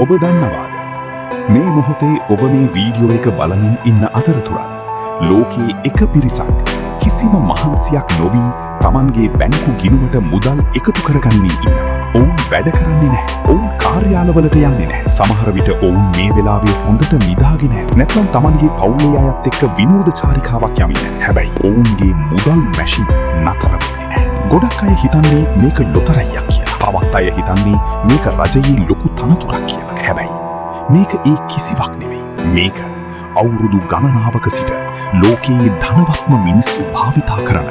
ඔබ දන්නවාද? මේ මොහොතේ ඔබ මේ වීඩියෝ එක බලමින් ඉන්න අතරතුරත් ලෝකයේ එක පිරිසක් කිසිම මහන්සියක් නොවී තමන්ගේ බැංකු ගිණුමට මුදල් එකතු කරගනිමින් ඉන්නවා. ඔවුන් වැඩ කරන්නේ නැහැ. ඔවුන් කාර්යාලවලට යන්නේ නැහැ. සමහර විට ඔවුන් මේ වෙලාවේ හොඳට නිදාගෙන ඇත. නැත්නම් තමන්ගේ පවුලේ අයත් එක්ක විනෝද චාරිකාවක් යමින් ඇත. හැබැයි ඔවුන්ගේ මුදල් මැෂින නතර වෙන්නේ නැහැ. ගොඩක් අය හිතන්නේ මේක ලොතරැයියක් කියලා. තවත් අය හිතන්නේ මේක රජයේ ලොකු තනතුරක් කියලා. හැබැයි මේක ඒ කිසිවක් නෙවෙයි. මේක අවුරුදු ගණනාවක සිට ලෝකයේ ධනවත්ම මිනිස්සු භාවිතා කරන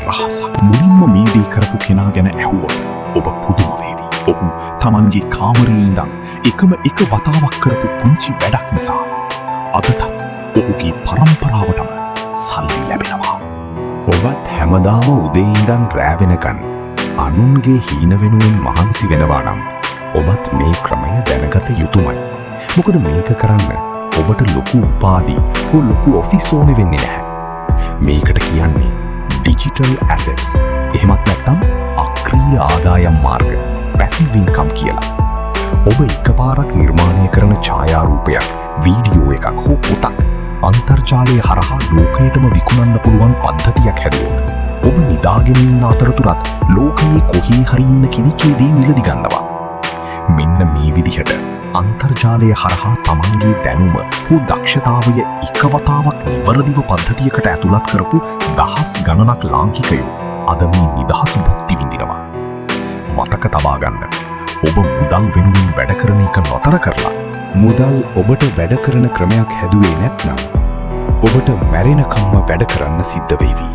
රහසක්. මුලින්ම මේ දේ කරපු කෙනා ගැන ඇහුවොත් ඔබ පුදුම වේවි. ඔහු තමන්ගේ කාමරයේ ඉඳන් එකම එක වතාවක් කරපු පුංචි වැඩක් නිසා අදටත් ඔහුගේ පරම්පරාවටම සල්ලි ලැබෙනවා. ඔබත් හැමදාම උදේ ඉඳන් රෑ වෙනකන් අනුන්ගේ හීන වෙනුවෙන් මහන්සි වෙනවා නම් ඔබත් මේ ක්‍රමය දැනගත යුතුමයි. මොකද මේක කරන්න ඔබට ලොකු උපාධි හෝ ලොකු ඔෆිස් ඕනේ වෙන්නේ නැහැ. මේකට කියන්නේ ඩිජිටල් ඇසෙට්ස්. එහෙමත් නැත්නම් අක්‍රීය ආදායම් මාර්ග, පැසිව් ඉන්කම් කියලා. ඔබ එකපාරක් නිර්මාණය කරන ඡායාරූපයක්, වීඩියෝ එකක් හෝ පොතක් අන්තර්ජාලය හරහා ලෝකයටම විකුණන්න පුළුවන් පද්ධතියක් හැදුවොත්, ඔබ නිදාගෙන ඉන්න අතරතුරත් ලෝකයේ කොහේ හරි ඉන්න කෙනෙක් ඒ දේ මිලදී ගන්නවා. මෙන්න මේ විදිහට අන්තර්ජාලය හරහා තමන්ගේ දැනුම හෝ දක්ෂතාවය එක වතාවක් නිවැරදිව පද්ධතියකට ඇතුළත් කරපු දහස් ගණනක් ලාංකිකයෝ අද මේ නිදහස භුක්ති විඳිනවා. මතක තබා ගන්න. ඔබ මුදල් වෙනුවෙන් වැඩ කරන එක නතර කරලා මුදල් ඔබට වැඩ කරන ක්‍රමයක් හැදුවේ නැත්නම් ඔබට මැරෙනකම්ම වැඩ කරන්න සිද්ධ වේවි.